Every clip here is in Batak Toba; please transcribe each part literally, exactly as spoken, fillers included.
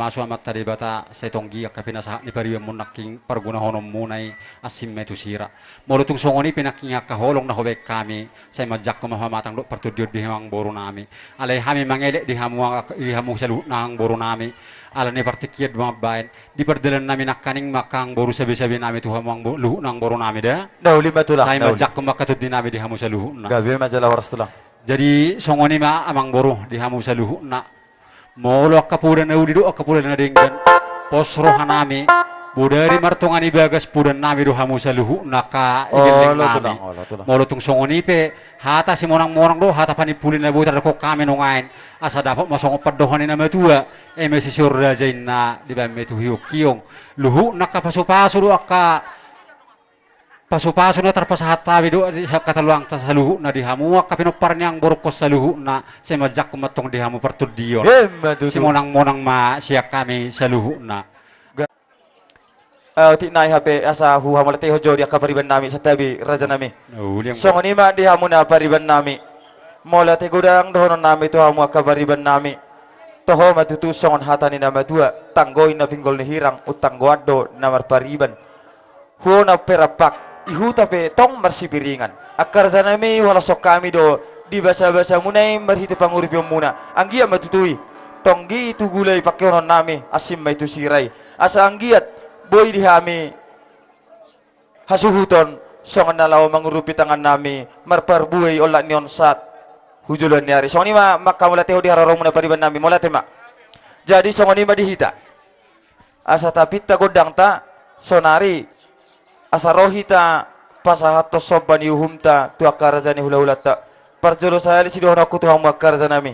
Masu Amanta Debata, sai tonggi angka pinasahat ni paribanmuna nangkin pargunahononmuna i, asi ma i tu sira. Molo tung songon i pe nangkin angka holong na hubaen hami, sai manjangkon ma pamatang dohot partondion di hamu amangboru nami. Alai hami mangelek di hamu, di hamu saluhutna amangboru nami. Ala ni partingkian do mambaen, di pardalanan nami nangkaning ma angka amangboru sabe-sabe nami tu hamu amangbo-, luhutna amangboru nami da. Na uli ma tulang, sai na uli. Manjangkon ma angka tondi nami di hamu saluhutna. Gabe ma jala horas tulang. Jadi songon i ma amangboru di hamu saluhutna. Molo angka poda na uli dohot angka poda na denggan, pos roha nami, bodari martonga ni bagas poda nami do hamu saluhutna angka, olo, gelleng nami, tulang, olo, tulang. Molo tung songon i pe, hata simonang-monang do, hata panimpuli na boi tardok hami nuaeng, asa dapot ma songon pandohan ni na matua, eme sisihon raja inna dibaen ma i tu hiong-hiong, luhutna angka pasu-pasu do angka pasu-pasu na tarpasahat hami do di angka toloangta saluhutna di hamu angka pinompar ni amangborungkon saluhutna, sai manjangkon ma antong di hamu partondion. Emma tutu. Simonang-monang ma sian hami saluhutna. Ga-, eh, otik nai hape asa huhamauliatehon jo di angka pariban nami, santabi raja nami. Na uli, amangboru. Songon i ma di hamu na pariban nami. Molo ate godang dohonon nami tu hamu angka pariban nami. Toho ma tutu songon hata ni na matua, tanggoi na pinggol ni hirang, untanggoan do na marpariban. Huo na perampak, i huta pe tong marsipiringan. Angka raja nami, huhalashon hami do di basa-basamuna i marhite pangurupionmuna. Anggiat ma tutu i, tonggi tu gula i pangkehonon nami, asi ma i tu sira i. Asa anggiat boi di hami hasuhuton, songon na laho mangurupi tangan nami, marparbue i olat ni on sahat hu joloan ni ari. Songon i ma manghamauliatehon di haroromuna pariban nami, mauliate ma. Jadi songon i ma di hita. Asa tapinta gondangta, sonari, asa ro hita pasahathon somba ni uhumta tu angka raja ni hula-hulanta. Parjolo sahali sidohononku tu hamu angka raja nami.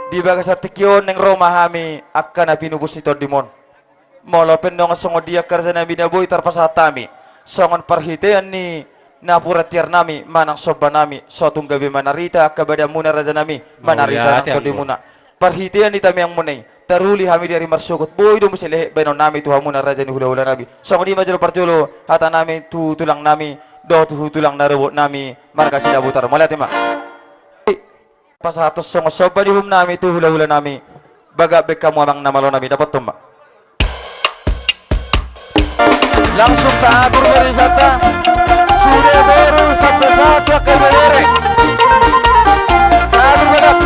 Di bagasan tingki on naeng ro ma hami angka na pinupus ni tondim on. Molo pe nunga songon dia angka raja nami na boi tarpasahat hami. Songon parhitean ni napuran tiar nami, manang somba nami, so tung gabe manarita angka badanmuna raja nami, manarita nang tondimuna. Parhitean ni tamiangmuna i, taruli hami di ari marsogot, boi do muse lehet baenon nami tu hamuna raja ni hula-hula nami. Songon i ma jolo parjolo hata nami tu tulang nami, dohot tu tulang na robot nami, marga Sinabutar. Mauliate ma. Pasahathon songon somba ni uhum nami tu hula-hula nami, bagak baen hamu amang na malo nami, dapothon ma. Langsung taatur barisanta. Sude boru sampe sahat tu angka ibebere. Taatur badan.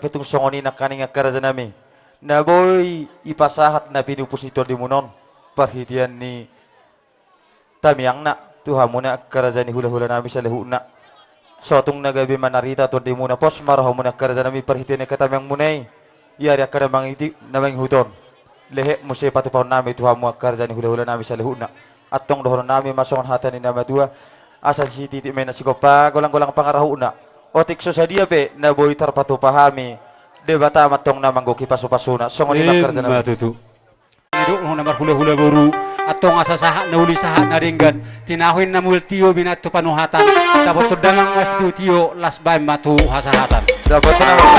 Tung songon i nangkaning angka raja nami na boi dipasahat na pinupus ni tondimuna on, parhitean ni tamiangna tu hamuna angka raja ni hulahula nami saluhutna. Sotung na gabe manarita tondimuna, pos ma rohamuna angka raja nami parhitean ni angka tamiangmuna i. Ia di angka na mangiti, na mangihut on, lehet muse patupahon nami tu hamu angka raja ni hulahula nami saluhutna. Antong dohonon nami ma songon hata ni na matua: Asa sititi ma inna sigompa, golang-golang pangarahutna. Otik so sadia pe na boi tarpatupa hami, Debata ma antong na manggohi pasu-pasuna. Songon i ma angka raja nami. Ima tutu. Didok na marhulahula boru: Antong asa sahat na uli, sahat na denggan, tinahu inna mual tio, binat tu panuhatan, dapothon damang ma sitio-tio, las baen ma tu hasahatan. Dapothon damang.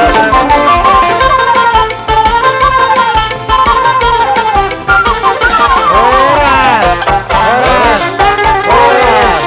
Horas, horas, horas.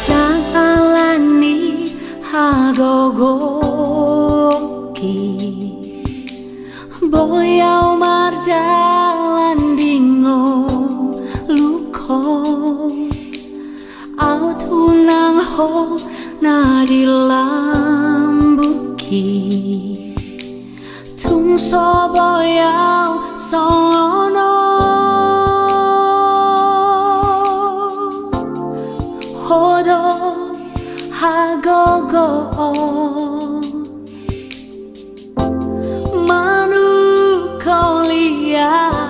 Ndang ala ni hagogoonki, boi ahu mardalan di ngolungku. Aut unang ho na di lambungki, tung so boi ahu songon on. Ho do hagogoon manungkoli ahu.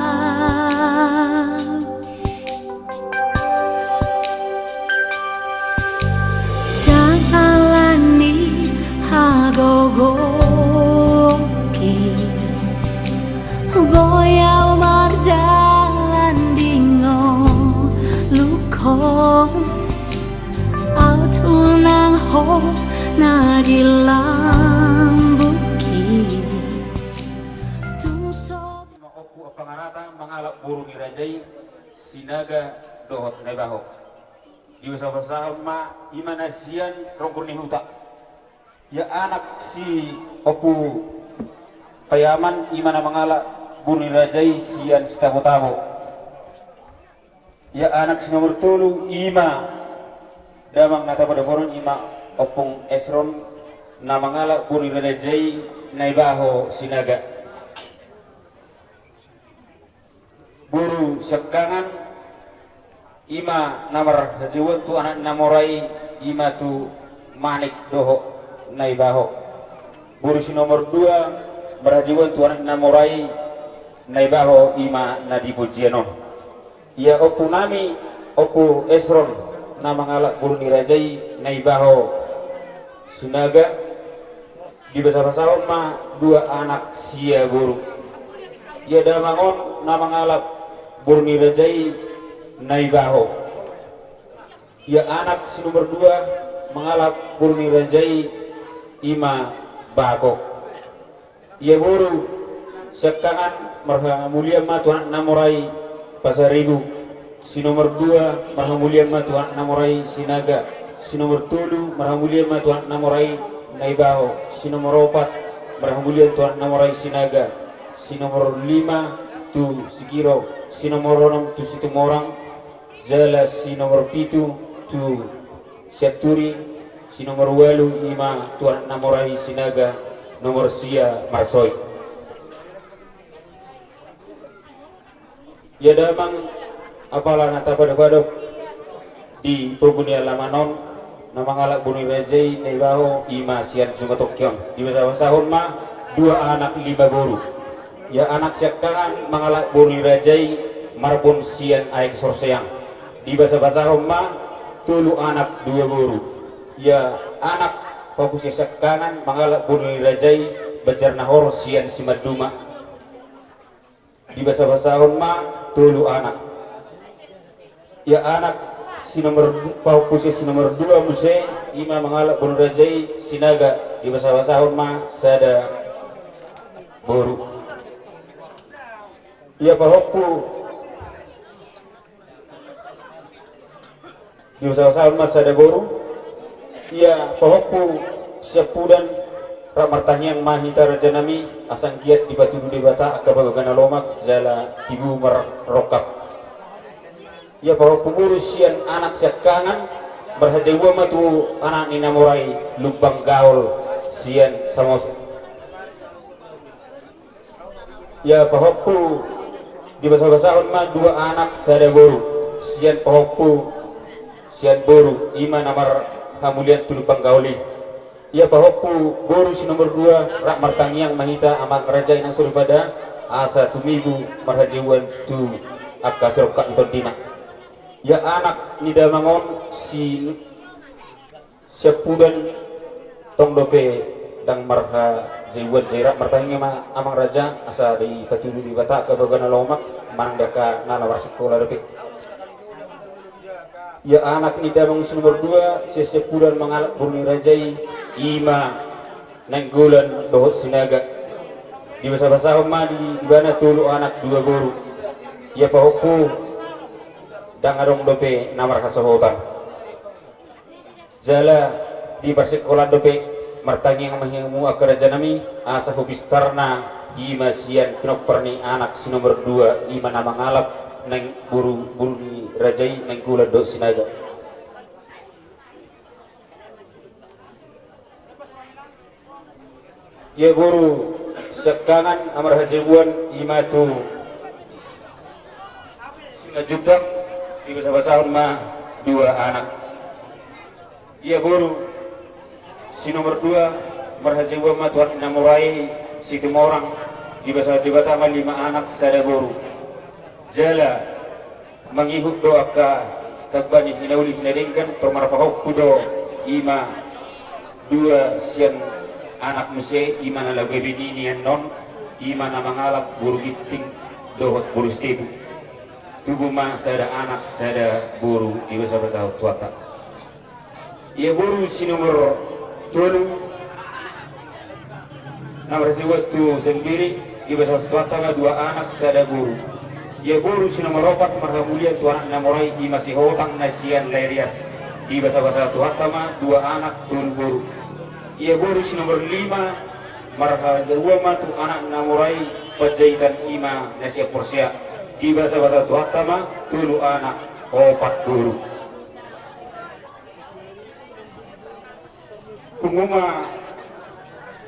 Ndang ala ni hagogoonki, boi ahu mardalan di ngolungku. Aut unang ho na di lambungki, tung so. Ima Ompu Ampangarata mangalap boru ni raja i, Sinaga dohot Naibaho. Dibasabasahon ma, ima na sian ronggur ni huta. Ia anak si Ompu Payaman, ima na mangalap boru ni raja i sian Sitabotabo. Ia anak si nomor tolu, ima damang na tapadohonon, ima Ompung Esron, na mangalap boru ni raja i, Naibaho Sinaga. Boru siangkangan, ima na marhajauon tu anak na mora i, ima tu Manik dohot Naibaho. Boru si nomor dua marhajauon tu anak na mora i, Naibaho, ima na di pojian on. Ia ompu nami, Ompu Esron, na mangalap boru ni raja i, Naibaho Sinaga, dibasabasahon ma dua anak sia boru. Ia damang on na mangalap boru ni raja i, Naibaho. Ia anak si nomor dua mangalap boru ni raja i, ima Bako. Ia boru siangkangan, marhamulian ma tu anak na mora i, Pasaribu. Si nomor dua marhamulian ma tu anak na mora i, Sinaga. Si nomor tolu marhamulian ma tu anak na mora i, Naibaho. Si nomor opat marhamulian tu anak na mora i, Sinaga. Si nomor lima tu Sikiro. Si nomor onom tu Situmorang. Jala si nomor pitu tu Sianturi, si nomor ualu ima tu anak na mora i, Sinaga, nomor sia Marsoi. Ia damang, apala na tapadopadop di pogu ni alaman on, na mangalap boru ni raja i, Naibaho, ima sian Sungatongki on. Dibasabasahon ma dua anak lima boru. Ia anak siangkangan mangalap boru ni raja i, Marbon sian Aek Sorseang. Dibasabasahon ma tolu anak dua boru. Ia anak pahompu siangkangan mangalap boru ni raja i, Banjarnahor sian Simanduma. Dibasabasahon ma tolu anak. Ia anak si nomor du-, pahompu si nomor dua muse, ima mangalap boru ni raja i, Sinaga, dibasabasahon ma sada Boru. Ia pahompu, dibasabasahon ma sada boru. Ia pahompu siampudan, rap martangiang ma hita rajanami, asa anggiat dipatudu Debata angka bagaga na lomak jala tibu marrongkap. Ia pahompu boru sian anak siangkangan, marhajaiuan ma tu anak ni na mora i, Lumban Gaol sian Samosir. Ia pahompu, dibasabasahon ma dua anak sada boru, sian pahompu, sian boru, i ma na marhamulian tu Lumban Gaol i. Ia pahompu boru si nomor dua, rap martangiang ma hita amang raja inang soripada, asa tumibu marhajaiuan tu angka sirongkap ni tondina. Ia anak ni damang on si siampudan tong dope ndang marhajaiuan, jadi rap martangiang ma amang raja asa dipatudu Debata angka bagaga na lomak manang di angka na laho marsikola dope. Ia anak ni damang si nomor dua sian siampudan mangalap boru ni raja i, i ma Nainggolan dohot Sinaga. Dibasabasahon ma di ibana tolu anak dua boru. Ia pahompu ndang adong dope na marhasohotan. Jala di parsikolaan dope, martangiang ma hamu angka rajanami, asa hupistarna i ma sian pinompar ni anak si nomor dua, i ma na mangalap naing boru, boru ni raja i, Nainggolan dohot Sinaga. Ia boru siangkangan na marhajaiuan i ma tu Simanjuntak, dibasabasahon ma dua anak. Ia boru si nomor dua marhajaiuan ma tu anak na mora i, Situmorang, dibasabasahon Debata ma lima anak sada boru. Jala mangihut do angka tamba ni hinauli hinadenggan, tor marpahompu do i ma dua sian anak muse, i ma na laho gabe nini annon, i ma na mangalap boru Ginting dohot boru Sitepu. Tubu ma sada anak sada boru, dibasabasahon Tuhanta. Ia boru si nomor tolu na marhajaiuan tu Sembiring, dibasabasahon Tuhanta ma dua anak sada boru. Ia boru si nomor opat marhamulian tu anak na mora i, i ma Sihotang na sian Laerias, dibasabasahon Tuhanta ma dua anak tolu boru. Ia boru si nomor lima marhajaiuan ma tu anak na mora i, Panjaitan, i ma na sian Porsea, dibasabasahon Tuhanta ma tolu anak opat boru. Pungu ma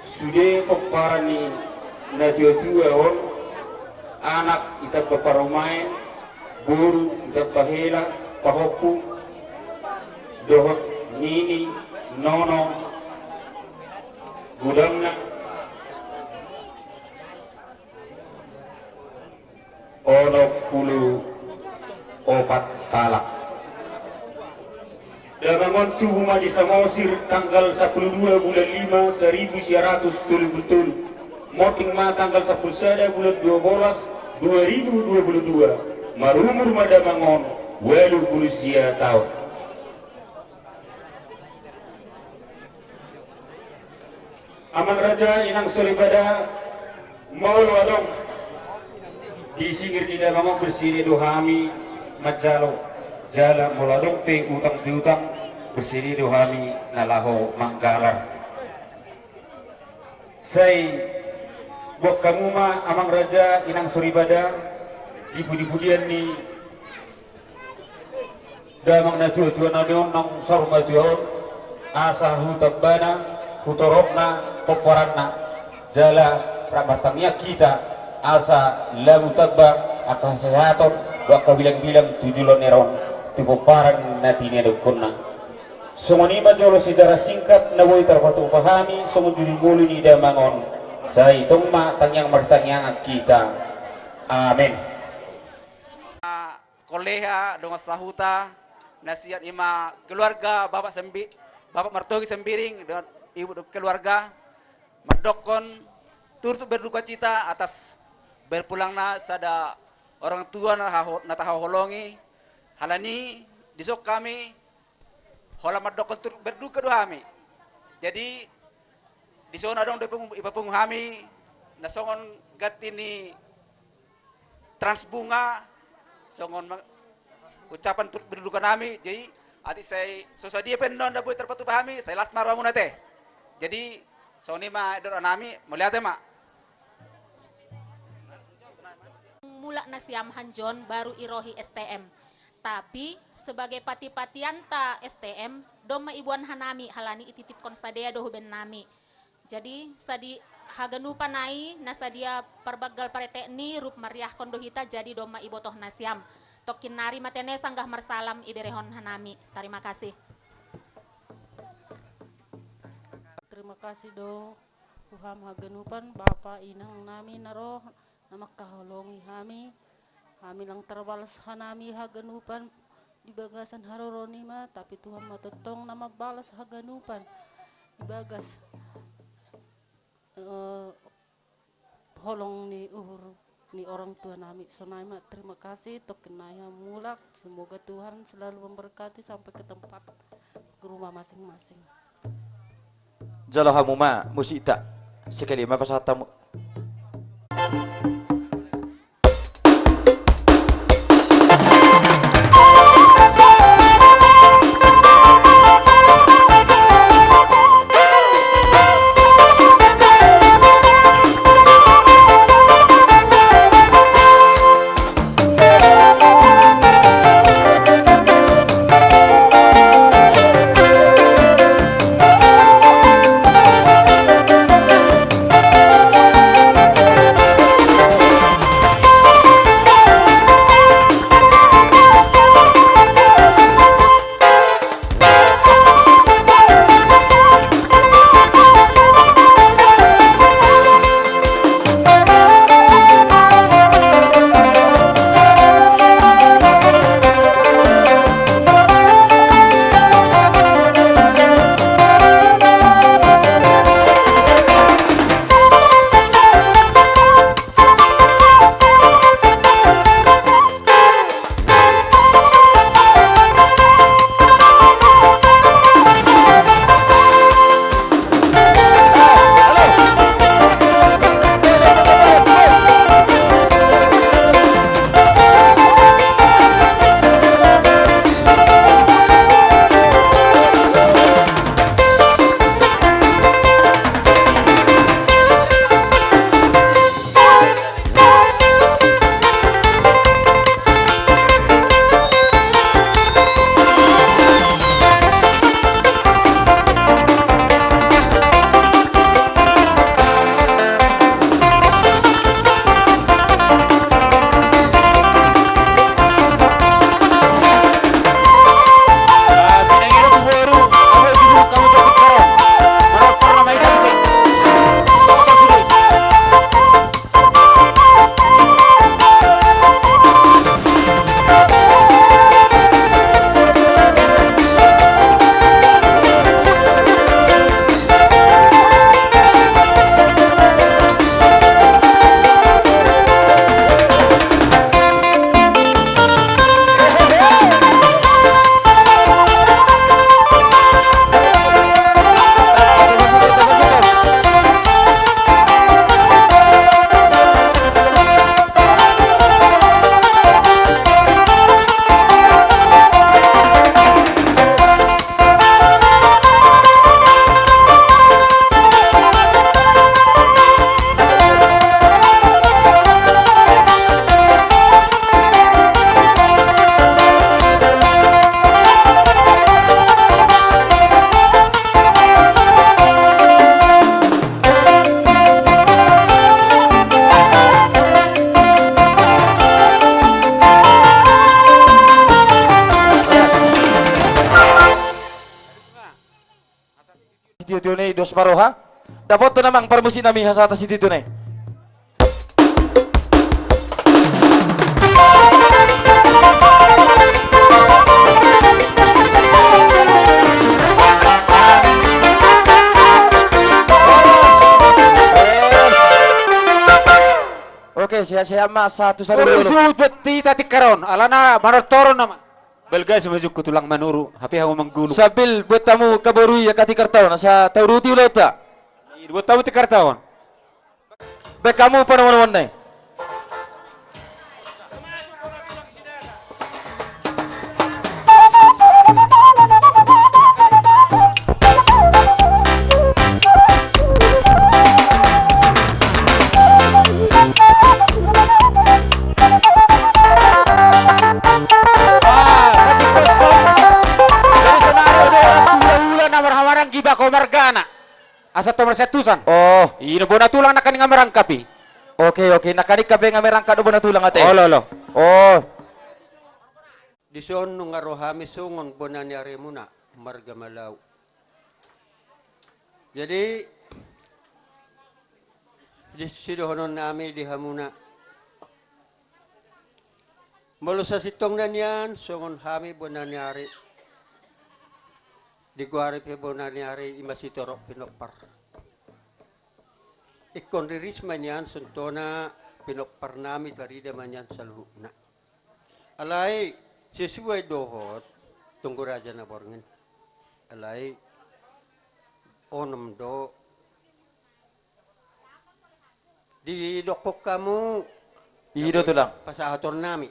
sude pomparan ni natuatua on, anak i tamba parumaen, boru i tamba hela, pahompu dohot nini, nono, godangna, onom pulu opat halak. Damang on tubu ma di Samosir tanggal sampulu dua bulan lima saribu sia ratus tolu pulu tolu. Monding ma tanggal sampulu sada bulan dua bolas dua ribu dua pulu dua. Marumur ma damang on ualu pulu sia taon. Amang raja, inang soripada, molo adong di singir ni damang on, bersini do hami manjalo, jala molo adong pe utang piutang, bersini do hami na laho manggalar. Sai boan hamu ma, amang raja, inang soripada, di pudipudian ni damang natuatua nami on, naung saur matua on, asa hutambana, hutoronna pomparanna, jala rap martangiang hita asa lamu tamba angka hasehaton dohot angka bilangbilang tu joloan ni ari on, tu pomparan na tinadokkonna. Songon i ma jolo sejarah singkat na boi tarpatupa hami songon jujur ngolu ni damang on. Sai tong ma tangiang martangiangan hita. Amen. Koleha dongan sahuta na sian, i ma keluarga Bapak Sembi-, Bapak Martogi Sembiring dengan ibu keluarga, mandokkon turut berdukacita atas berpulangnya sada orang tua na haho-, na tahaholongi. Alani i, dison hami holan mandokkon turut berduka do hami. Jadi dison adong do ipapungu, ipapungu hami Na songon ganti ni Trans Bunga, songon ma-, ucapan turut berduka nami, jadi atik sai so sadia pe annon na boi tarpatupa hami, sai las ma rohamuna ate. Jadi songon i ma dohot nami, mauliate ma. Mulak nasiam hanjon baru irohi S T M. Tapi sebagai pati-patianta S T M, domma iboan hanami halani ititipkon sadea do huben nami. Jadi, sadi haganupan nai, na sadia parbanggal paretek ni rup mariahkon do hita, jadi domma ibotoh nasiam. Tongkin nari ma tene sanggah marsalam iberehon hanami. Tarima kasih. Terima kasih do, tu ham haganupan, bapa inang nami na ro, na mangkaholongi hami, hami ndang tarbalos hanami haganupan di bagasan haroro nima, tapi Tuhan ma tongtong na mambalos haganupan di bagas, eh, holong ni uhur ni orang tua nami. Sonai ma, terima kasih, tongkin nai ham mulak, semoga Tuhan selalu memberkati sampai ke tempat, ke rumah masing-masing. Jalo hamu ma musikta. Sekali ma pasahat hamu. Sitio-tio ni dos ma roha. Dapothon amang parmusik nami hasahatan sitio-tio ni. Oke, sehat-sehat ma satu satu. Boru dulu. Suhut buat hita tingkar on. Alana manortor on nama. Balga si majungku tulang manuru, hape hamu manggulu. Sambil buat tamu kaboru i angka tingkarta on, asa tauduti ulaonta. Iya, buat tamu tingkarta on. Baen hamu panomunomuan na i. Ah, tadi kosong. Jadi sonari do hula-hula na marhamaranggi bako margana. Asa to marsiantusan. Oh. I do bona tulang nangkaning marangkap i. Oke, oke. Nangkaning pe nga marangkap do bona tulang ate. Olo, olo. Oh. Dison nunga ro hami songon bona ni arimuna marga Malau. Jadi, di sidohonon nami di hamuna. Molo sasintongna nian songon hami bona ni ari, digoari pe bona ni ari ima sitorop pinompar. Ingkon riris ma nian songon tona pinompar nami tarida ma nian saluhutna. Alai sesuai dohot tonggo raja na borngin. Alai onom do didokkon hamu. I do tulang. Pasahaton nami.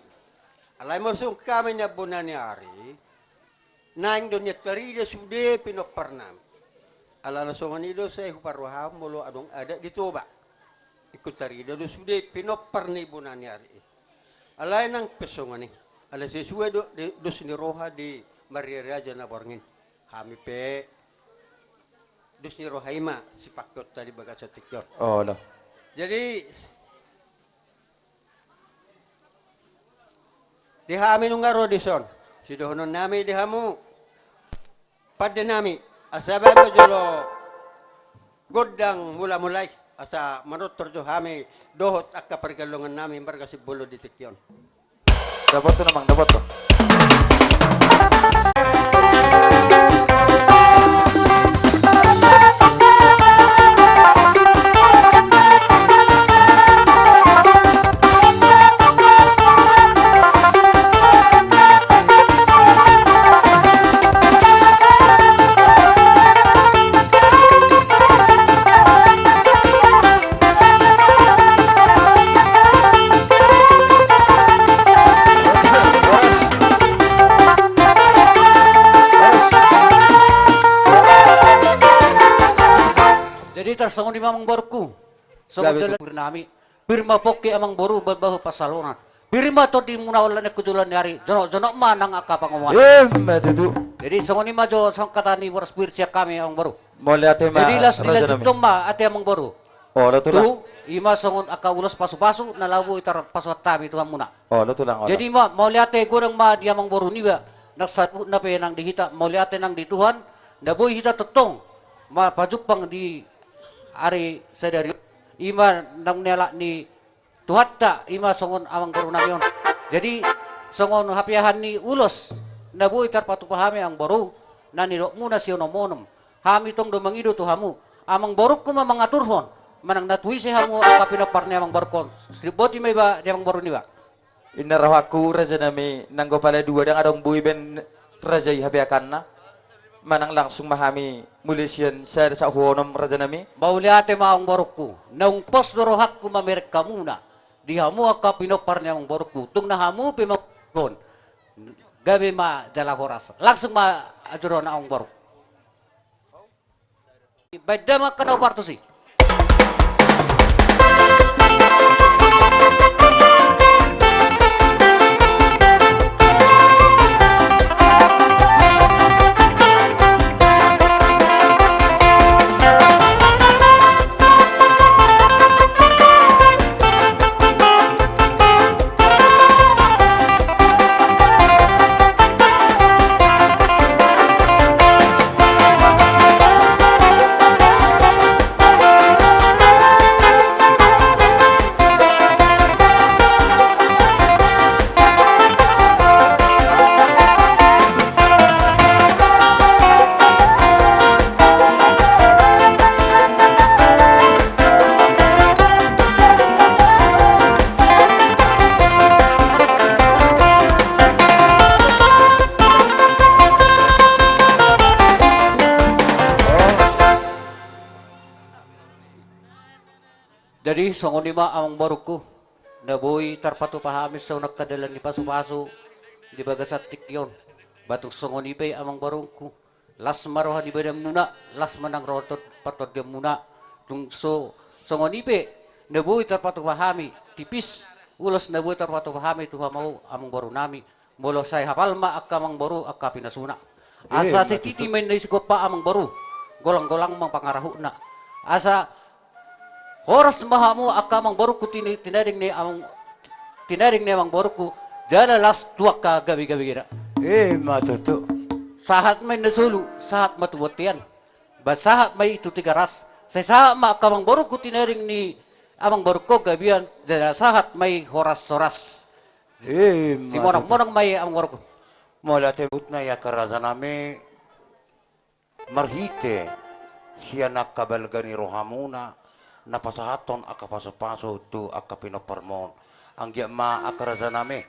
Alai molo songon hami na bona ni ari, naeng do nian tarida sude pinompar nami. Alana songon i do sai huparrohahon molo adong adat di Toba. Ingkon tarida do sude pinompar ni bona ni ari i. Alai nang pe songon i. Alai sesuai do, di, dos ni roha di marria raja na borngin. Hami pe dos ni roha i ma sipangkeonta di bagasan tingki on. Olo. Jadi di hami nunga ro dison. Sidohonon nami di hamu. Pande nami, asa baen ma jolo gondang mula-mula i, asa manortor jo hami dohot angka pargellongan nami marga Simbolon di tingki on. Dapothon amang, dapothon. Jadi tarsongon i ma amang borungku. Songon i do pir nami. Pir ma pongki amang boru, bahen bahul pansalongan. Pir ma tondimuna on, ala ni hujoloan ni ari, jonok-jonok ma nang angka pangomoan. Ima tutu. Jadi songon i ma jo sangkatan ni boras pir sian hami amang boru. Mauliate ma. Jadi las di raja nami. Lanjut ma ate amang boru. Olo tulang. Tu i ma songon angka ulos pasu-pasu na laho boi tarpasupasu hami tu hamuna. Olo tulang, olo. Jadi ma mauliate godang ma di amang boru niba, nang saluhutna pe nang di hita, mauliate nang di Tuhan na boi hita tongtong ma pajumpang di ari sadari on. I ma naung nialap ni Tuhanta, i ma songon amang boru nami on. Jadi songon hapeahan ni ulos na boi tarpatupa hami amang boru, na nidokmuna sionom-onom, hami tong do mangido tu hamu. Amang borungku ma mangaturhon manang na tu ise hamu angka pinompar ni amang borungkon. Siriboti ma iba di amang boru niba. Inna rohangku raja nami, nanggo pala dua ndang adong boi baen raja i hapeahanna. Manang langsung ma hami mulai sian sada sahat tu onom raja nami. Mauliate ma amang borungku, naung pos do rohangku mamereng hamuna di hamu angka pinompar ni amang borungku. Tung na hamu pe mangaturhon, gabe ma jala horas. Langsung ma ajuron amang boru. Baen damang angka na upartusi. Jadi songon i ma amangborungku, na boi tarpatupa hami songon angka dalan ni pasupasu di bagasan tingki on. Ba tung songon i pe amangborungku, las ma roha ni badanmuna, las ma nang roha ni partondianmuna. Tung so songon i pe na boi tarpatupa hami, tipis ulos na boi tarpatupa hami tu hamu amangborunami. Molo sai hapal ma angka amangboru angka pinasuna. Asa sititi ma inna i sigompa amangboru, golanggolang ma pangarahutna. Asa horas ma hamu angka amangborungku, tinading ni amang, tinading ni amangborungku, jala las tu angka gabegabena. Ima tutu. Sahat ma inna solu, sahat ma tu bontean. Ba sahat ma i tu Tigaras. Sai sahat ma angka amangborungku, tinading ni amangborungku gabean, jala sahat ma i horashoras. Simonangmonang ma i amangborungku. Mauliate. Sahatna i angka rajanami, marhite sian angka balga ni rohamuna na pasahathon angka pasupasu tu angka pinomparmon. Anggiat ma angka rajanami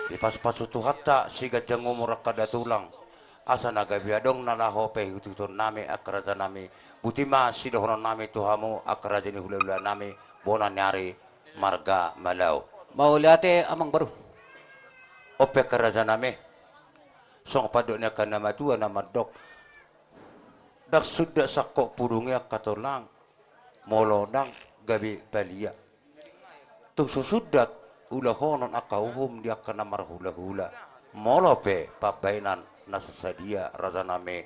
dipasupasu Tuhanta siganjang umur angka datulang, asa na gabe adong na laho paihutihutonnami angka rajanami. Boti ma sidohononnami tu hamu angka raja ni hulahulanami, bona ni ari marga Malau. Mauliate amangboru. On pe angka rajanami, songon pandok ni angka na matua na mandok, ndang sundat sangkot pudung i angka tulang, molo ndang gabe palia. Tung so sundat ulahonon angka uhum di angka na marhulahula, molo pe pambahenan na so sadia rajanami.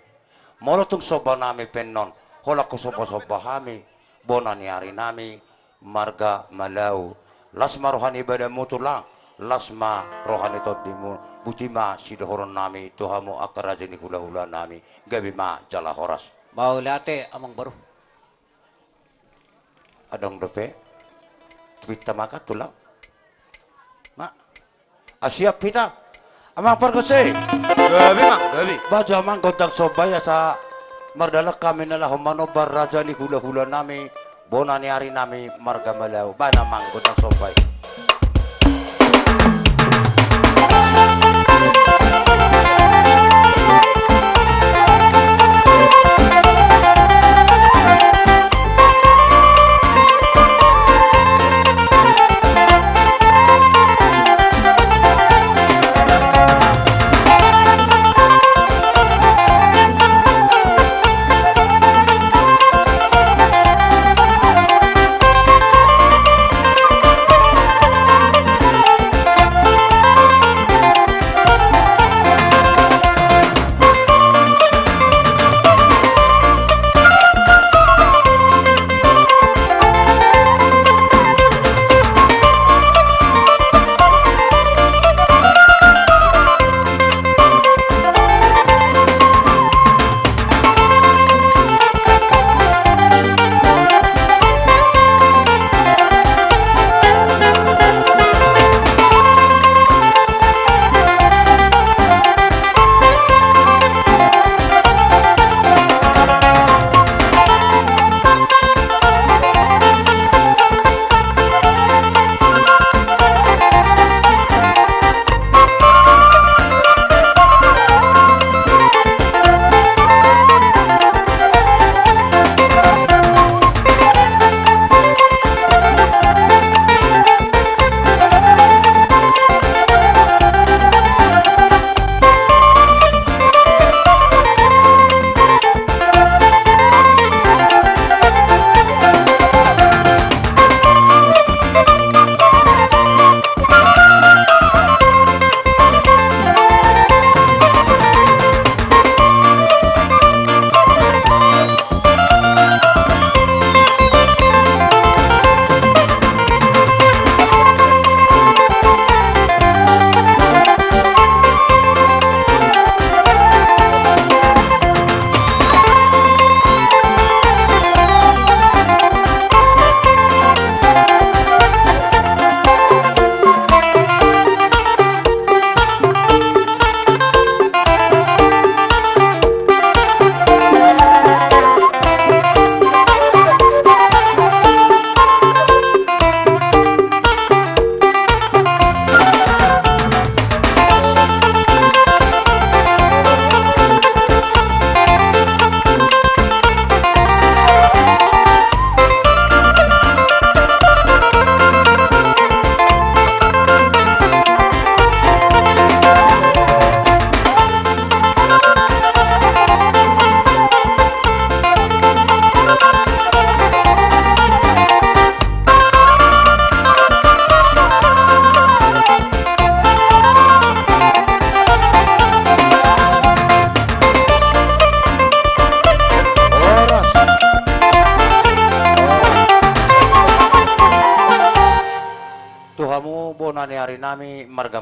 Molo tung sombanami pe annon, holan husombasomba hami bona ni arinami marga Malau. Las ma roha ni badanmu tulang, las ma roha ni tondimu. Boti ma sidohononnami tu hamu angka raja ni hulahulanami, gabe ma jala horas. Mauliate amangboru. Adong dope? Tubinta makan tulang. Ma. Ah, siap hita. Amang pargonsi. Gabe, Mang, gabe. Bajo amang gondang somba i asa mardalan hami na laho manomba raja ni hulahulanami, bona ni arinami marga Malau. Bahen amang gondang somba i.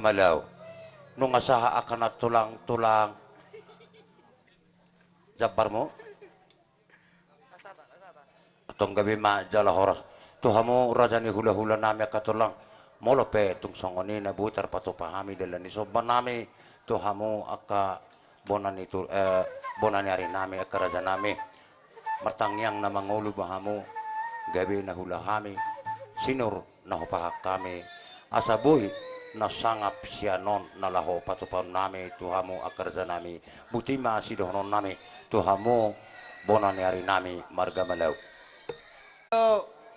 Malau. Nunga sahat angka na tulang-tulang. Jambarmu. Antong gabe ma jala horas. Tu hamu raja ni hula-hula nami angka tulang. Molo pe tung songon i na boi tarpatupa hami dalan ni somba nami. Tu hamu angka bona ni tu, eh, bona ni ari nami angka raja nami. Martangiang na mangolu ma hamu, gabe na huula hami, sinur na hupahan hami, asa boi na sangap sian on na laho patupahon nami tu hamu angka raja nami, boti ma sidohonon nami tu hamu bona ni ari nami marga Malau.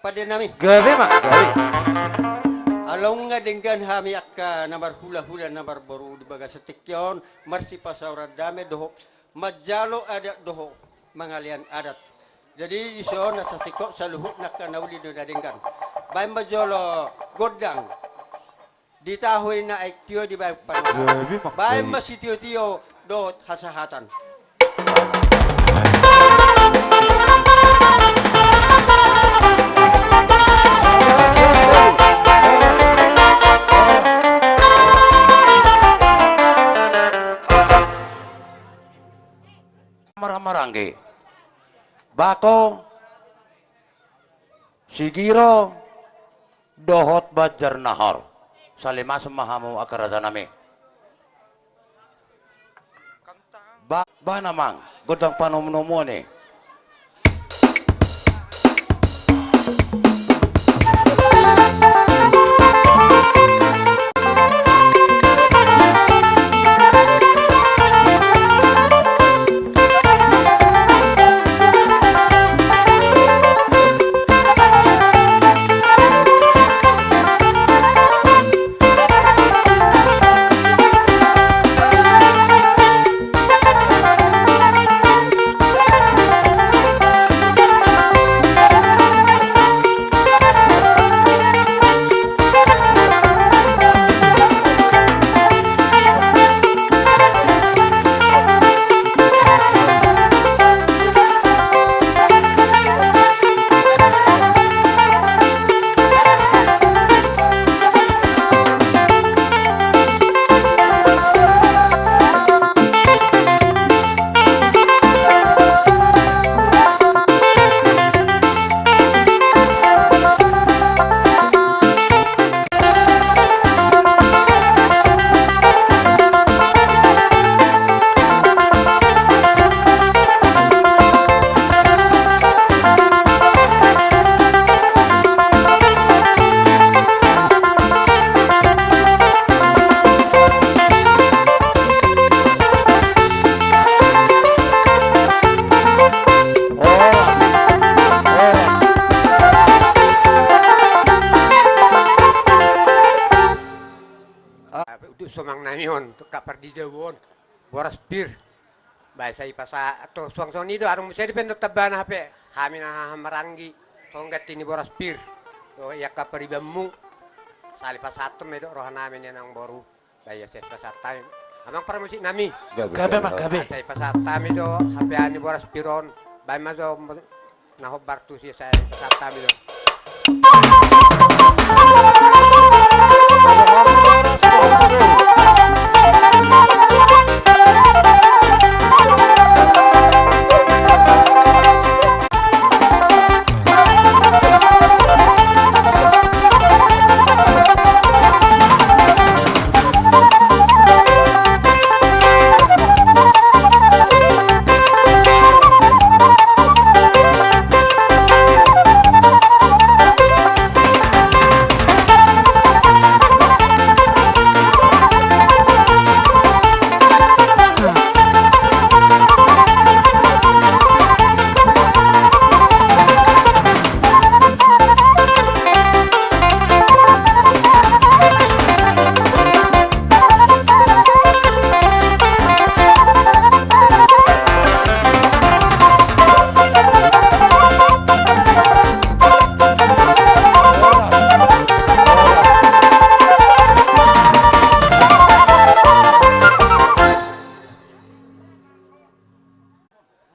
Pande nami. Gabe ma, gabe. Ala nunga denggan hami angka na marhula-hula na marboru di bagasan tingki on, marsipasaoran dame dohot manjalo adat dohot mangalean adat. Jadi dison na sasingkop saluhutna angka na uli do na denggan. Baen ma jolo gondang. Ditahui na aek tio dibaen pandohan. Jadi, Mak, baen jadi ma sitio-tio dohot hasahatan. Marhaha maranggi. Bako, Sigiro, dohot Banjarnahor. Salimason ma hamu angka raja nami. Ba, ba na mang, gondang panomu-nomuon i. Ah, untuk sonang nami on, tu angka pardijabon, boras pir. Baen sai pasa, atau suang songon i do, adong muse dibaen do tambana hape, hami na haha maranggi, songon ganti ni boras pir. O, i angka paribanmu, sali pasahat ma i do roha nami nian amangboru. Baen sai pasahat hami. Amang parmusik nami. Gabe, gabe, Mak, gabe. Sai pasahat hami do, hape ani boras pir on, baen ma jo. Na hombar tusi sai pasahat hami do.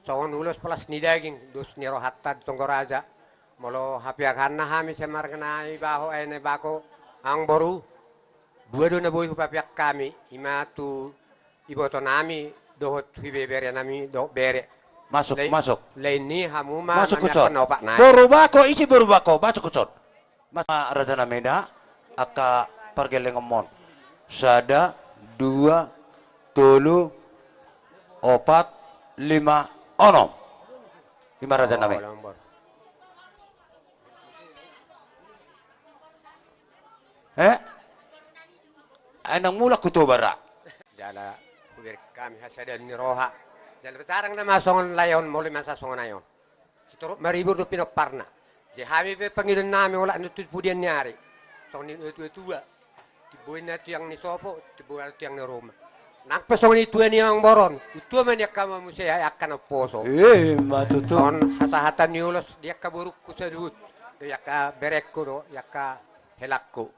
Songon ulos palas ni daging, dos ni rohanta di tonggo raja. Molo hapiahanna hami sian marga nai Baho, eh, nai Bako, amangboru. Dua do na boi hupapeak hami, ima tu ibotonami dohot tu ibeberenami dohot bere. Masuk, masuk. Lain ni hamu ma masuk, Ucon. Opat nai. Boru Bako, ise boru Bako, masuk, Ucon. Mas, rajanami da, angka pargellengonmon. Sada, dua, tolu, opat, lima, onom. Ima rajanami. Onom, boru. Eh? Ai nang mulak hutoba ra. Jala hubereng hami hasadaon ni roha. Jala betarang nama songon lae on, molo ima sa songon ae on. Sitorop maribur do pinomparna. Jadi hami pe pangidoannami olat ni tu pudian ni ari. Songon ni tua-tua. Timbo i na tiang ni sopo, timbo i na tiang ni ruma. Nang pe songon i tua ni amang boru on. Tua ma ni angka mamuse ai angka na umposo. Eh, ima tutu. Songon hata-hata ni ulos di angka borungku saluhut. Di angka berengku do, di angka helangku.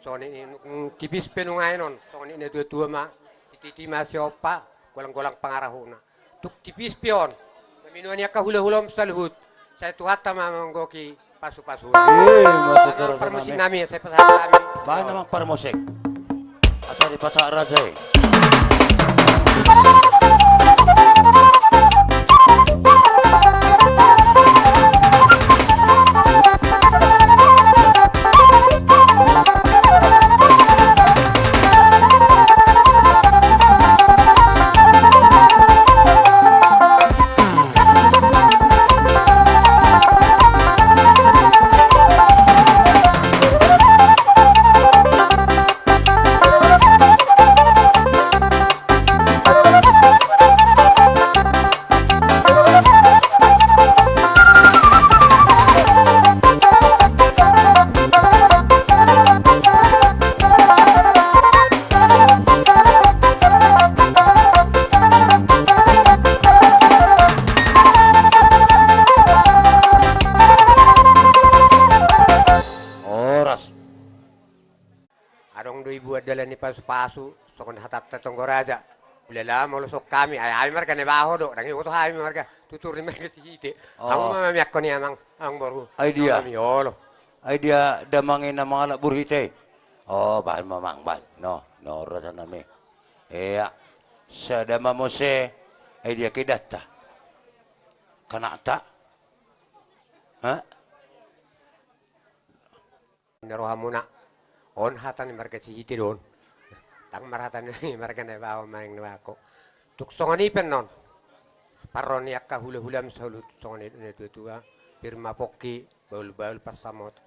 Songon i, mm, tipis pe nunga i non. Songon i na tua-tua ma. Sititi ma siompa, golang-golang pangarahutna. Tung tipis pe on. Na minoan ni angka hula-hula on saluhut. Sai Tuhanta ma manggohi pasu-pasu. Eh, ima tutu. Parmusiknami, sai pasahat hami. Baen amang parmusik. Asa dipasahat raja i. Horas. Adong do dibuat dalan ni pasu-pasu, songon hatanta tonggo raja. Ulala molo songon hami, ai hami marga Nabaho do, ndang iboto hami marga, tutur ni marga Sihite. Oh. Hamu ma mamiakkon i amang, amang boru. Ai dia. Nang hami olo. Ai dia damang i na mangalap burhite. Oh, baen ma amang, baen. No, no, rajanami. Ia. Sada ma muse, ai dia keidanta. Kanakta. Ha? Ni rohamuna. On hata ni marga Sihite do on. Ndang marhata ni marga Nabaho manang Nabaho. Tung songon i pe non. Parro ni angka hula-hula saluhut songon i na tua-tua. Pir ma pongki, bahul-bahul pansamot.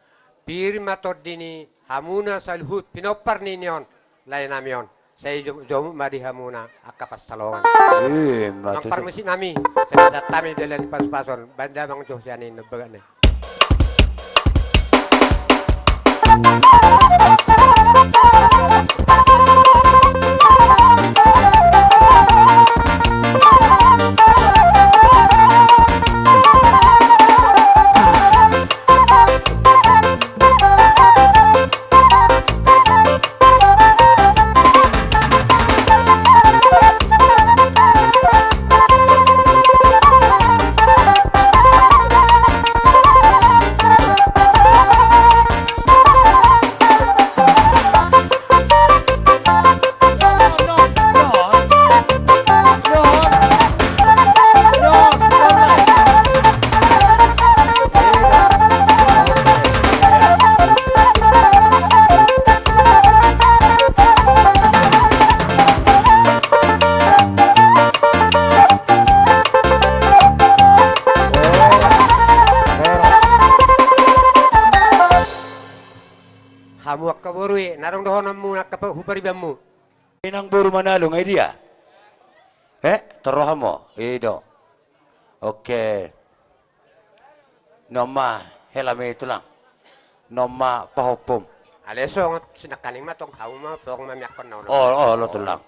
Pir ma tondi ni hamuna saluhut pinompar ni on. Laenami on. Sai jo-, jomuk ma di hamuna angka pansalongan. Eh, ima tutu. Amang parmusiknami, sai pasahat hami dalan ni pasu-pasu on, baen damang jo sian i na bagatna i. Hamu angka boru i, na adong dohononmu angka pa-, huparibanmu. Inang boru Manalung, ai dia? Eh, torroham ho? I do. Oke. Noma helami tulang. Noma pahompum. Ale songon sinangkaning ma tong hamu ma tong mamiakkon na olo. Oh, olo tulang.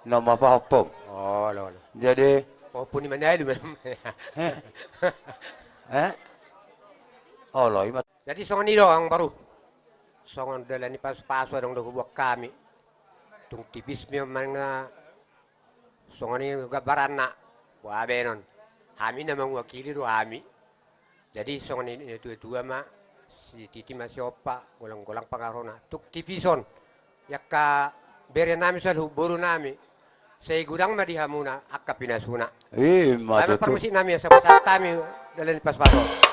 Noma pahompum. Olo, olo. Jadi pahompu ni Manalung. Eh? Eh? Olo, ima. Jadi songon i do amang boru. Songon dalan ni pasu-pasu adong do hubuat hami. Tung tipis ma i manang na songon i gambaranna. Boha be non. Hami na manguakili do hami. Jadi songon i na tua-tua ma, sititi ma siompa, golang-golang pangarahutna. Tung tipis on. Di angka bere nami saluhut boru nami, sai godang ma di hamuna angka pinasuna. Ima tutu. Parmusik nami, asa pasahat hami dalan ni pasupasu.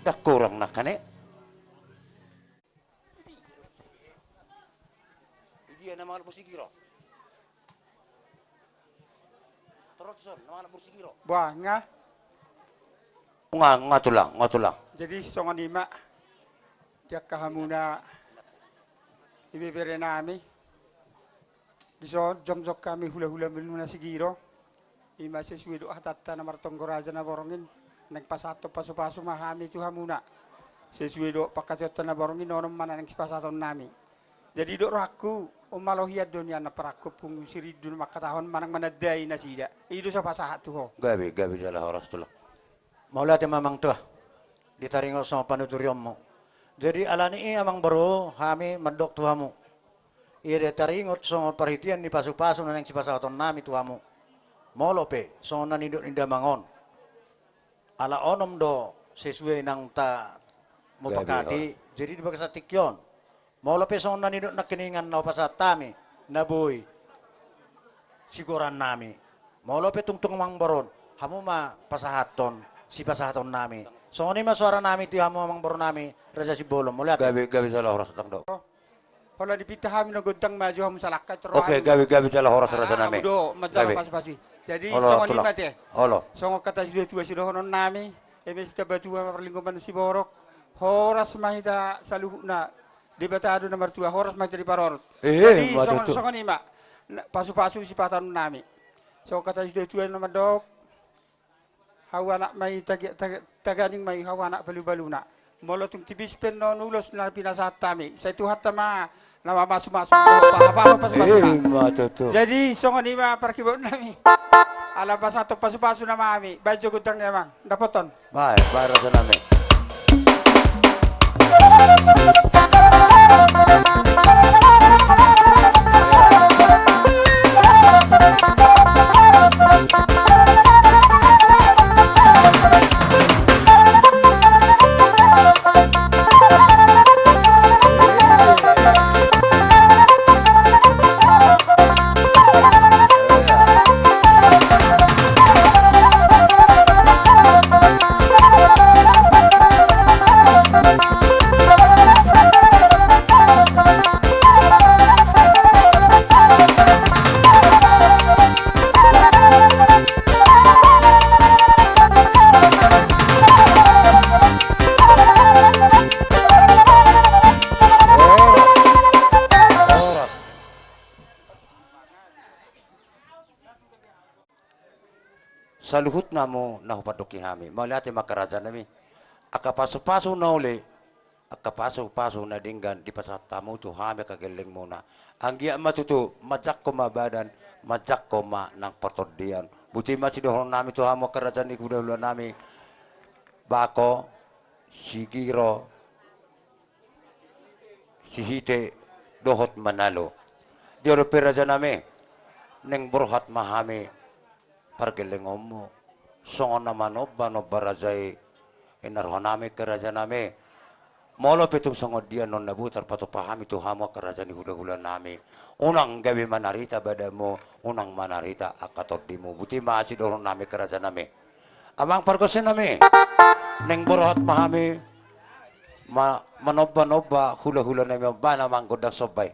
Dang kurang nangkin e. Dia nama anak boru Sigiro. Terus son, nama anak boru Sigiro. Buah nga. Nga, nga tulang, nga tulang. Jadi songon i ma di angka hamuna ibebere nami. Dison jongjong hami hulahula boru na Sigiro. Ima sesuai dohot hatanta na martonggo raja na borngin, naeng pasahathon pasupasu ma hami tu hamuna. Sesuai dohot pangkataionta na borngin, onom ma na naeng sipasahaton nami. Jadi dok rohangku, on ma lohian do nian na parangkup, pungu sirindu na mangkatahon manang manandai nasida. I do so pasahat tu ho. Gabe, gabe jala horas tulang. Mauliate ma amang tua. Ditaringot songon panuturionmu. Jadi alani i amang boru hami mandok tu hamu. Ia ditaringot songon parhitean ni pasupasu na naeng sipasahaton nami tu hamu. Molo pe songon na nidok ni damang on. Ala onom do sesuai nang ta mupangkatahon. Jadi di bagasan tingki on. Molo pe songon na nidok nangkiningan na hupasahat hami, na boi sigoran nami. Molo pe tungtung amang boru on, hamu ma pasahathon, sipasahaton nami. Songon i ma suara nami tu hamu amang boru nami, Raja Simbolon. Mauliate. Gabe, gabe jala horas dang dok. Holan dipinta hami na gondang maju hamu salangka. Oke, gabe, gabe jala horas raja nami. Jadi songon i ma te. Olo. Songon hata ni situa-tua sidohonon nami, eme sitamba tua ma parlinggoman siborok. Horas ma hita saluhutna. Debata do na martua, horas ma hita diparorot. Jadi songon i ma. Pasupasu sipasahaton nami. Songon hata ni situa-tua na mandok. Hau anak ma i, taga-, taga-, taganing ma i, hau anak balu-baluna. Molo tung tipis pe annon ulos na pinasahat hami, sai Tuhanta ma na mamasumasu. Paha-paha pasupasu. Ima tutu. Jadi songon i ma parkibaon nami. Ala pasahathon pasupasu nama hami, baen jo gondang ni amang. Dapoton. Baen, baen raja nami. Saluhutna hamu na hupandok hami. Mauliate ma angka raja nami. Angka pasupasu na uli, angka pasupasu na denggan dipasahat hamu tu hami angka gellengmuna. Anggiat ma tutu manjangkon ma badan, manjangkon ma nang partondian. Botima sidohonon nami tu hamu angka raja ni hulahula nami. Bako, Sigiro, Sihite dohot Manalu. Dia dope raja nami, naeng borhat ma hami pargellengonmu. Songon na manomba-nomba raja i, i na roha nami angka raja nami. Molo pe tung songon dia annon na boi tarpatupa hami tu hamu angka raja ni hulahula nami. Unang gabe manarita badanmu, unang manarita angka tondimu. Botima sidohonon nami angka raja nami. Amang pargonsi nami, naeng borhat ma hami, ma-, manomba-nomba hulahula nami on, bahen amang gondang somba i.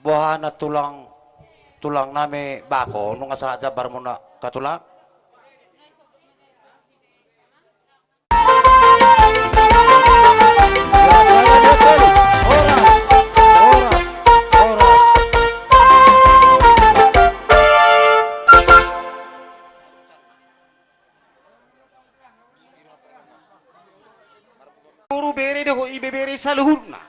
Boha na tulang, tulang nami bako, nunga sahat jambar muna ka tulang. Boru bere dohot ibebere saluhutna.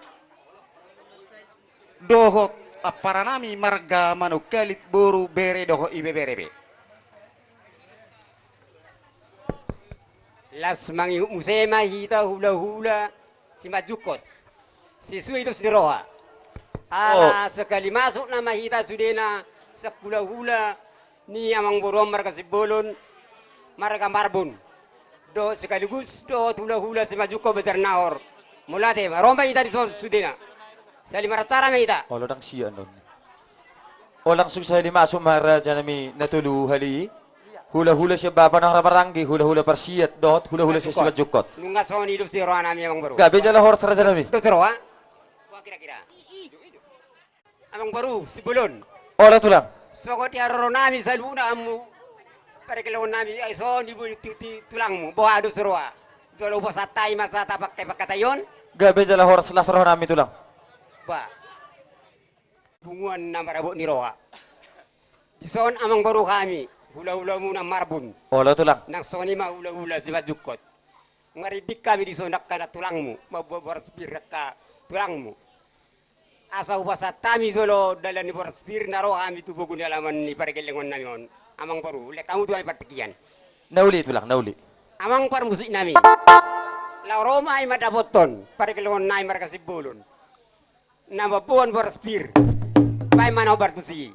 Dohot ampara nami marga Manungkalit boru bere dohot ibebere be. Las mangihut muse ma hita hulahula Simanjungkot. Sesuai dos ni roha. Ala sekali masuk nama hita sudena sian hulahula ni amangboru on marga Simbolon, marga Marbun. Dohot sekaligus dohot hulahula Simanjungkot Banjarnahor. Mauliate ma, ro ma hita dison sudena. Saling maracara ma hita. Olo, ndang sian on. O, langsung sahali masuk ma raja nami na tolu hali. Hulahula sian bapa na ra maranggi, hulahula parsiat dohot hulahula sian Simanjungkot. Nunga songon i dos ni roha nami amangboru. Gabe jala horas raja nami. Dos roha. Wah, kira-kira. Amangboru Simbolon. Olo tulang. Songon i haroro nami saluhutna hamu pargellengon nami, ai songon i boi tu, tu, tulangmu. Boha dos roha. Jolo hupasahat hami ma sahat pangke-, pangkataion. Gabe jala horas, las roha nami tulang. Bah. Punguan na marabot ni roha. Dison amangboru hami, hulahula muna Marbun. Olo tulang. Nang songon i ma hulahula Simanjungkot. Marinding hami dison angka na tulangmu, mamboan boras pir angka tulangmu. Asa hupasahat hami jolo dalan ni boras pir na ro hami tu pogu ni alaman ni pargellengon nami on. Amangboru, lehon hamu tu hami partingkian. Na uli tulang, na uli. Amang parmusik nami. Laho ro ma hami mandapothon pargellengon nami marga Simbolon. Na mamboan boras pir. Baen ma na hombar tusi.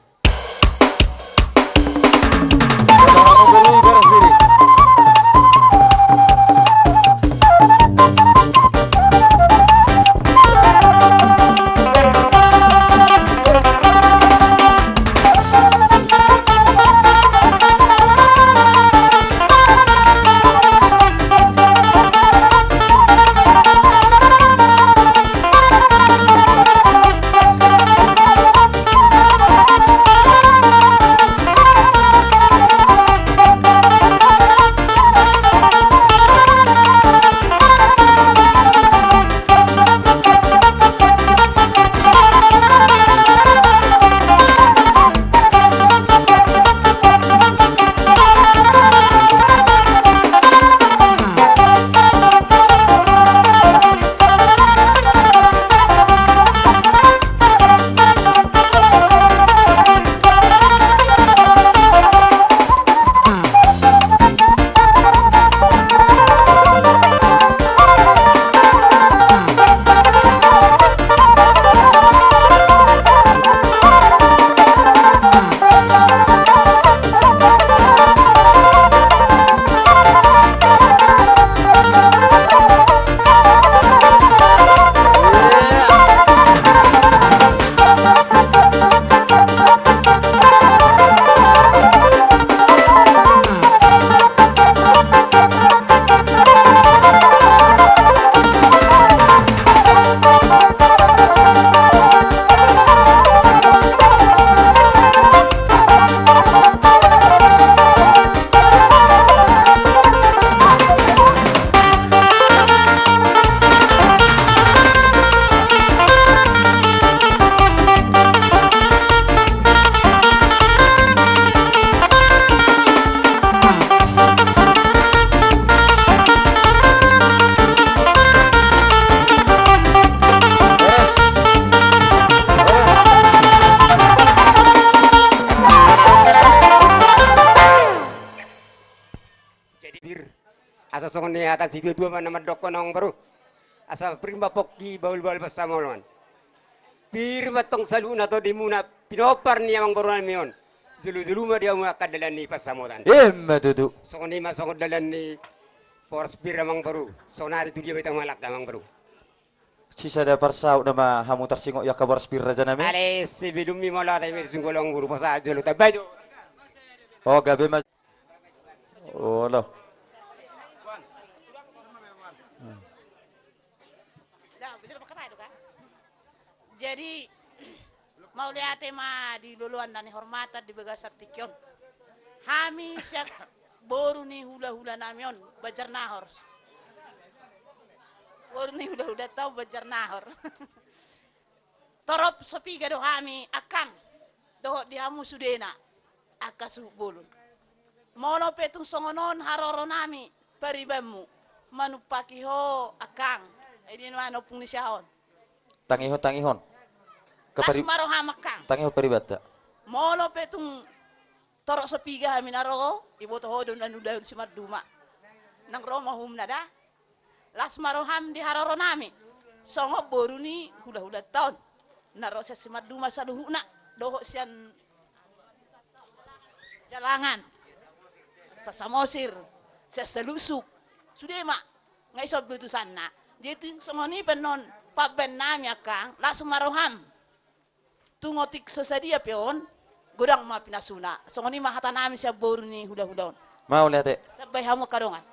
Jadi pir, asa songon ni hata situa-tua ma na mandokkon amangboru. Asa pir ma pongki bahul-bahul pansamotan. Pir ma tong saluhutna tondimuna pinompar ni amangboru nami on. Jolo-jolo ma di hamu angka dalan ni pansamotan. Ima tutu. Songon i ma songon dalan ni boras pir amangboru. Saonari tu dia ma hita mangalangka amangboru. Sisada parsaut nama hamu tarsingot i angka boras pir raja nami. Ale sebelum i molo ate me sungguh long guru pasa jolo tabajo. O gabe ma. Olo. Jadi Mauliate ma di loloan na nihormatan di bagasan tingki on. Hami sian boru ni hulahulanami on, Banjarnahor. Boru ni hulahulanta on, Banjarnahor. Torop so piga do hami, Angkang, dohot di hamu sudena, angka suhut bolon. Molo pe tung songon on haroronami paribanmu, manumpaki ho, Angkang. Ai dia nuaeng ompung ni siaha on. Tangihon, tangihon. Las ma roham, Angkang. Tangihon paribanta. Molo pe tung torop so piga hami na ro, iboto ho do na niulahon si Marduma. Nang ro ma uhumna da. Las ma roham di haroronami. Songon boru ni hulahulanta on. Na ro sian si Marduma saluhutna. Dohot sian Jalangan, sian Samosir, sian Salusuk, sude ma, nga ison be utusanna. Jadi songon i pe annon pambaennami, Angkang, las ma roham. Tung otik so sadia pe on, godang ma pinasuna. Songon i ma hatanami sian boru ni hulahula on. Mauliate. Tambai hamu angka dongan.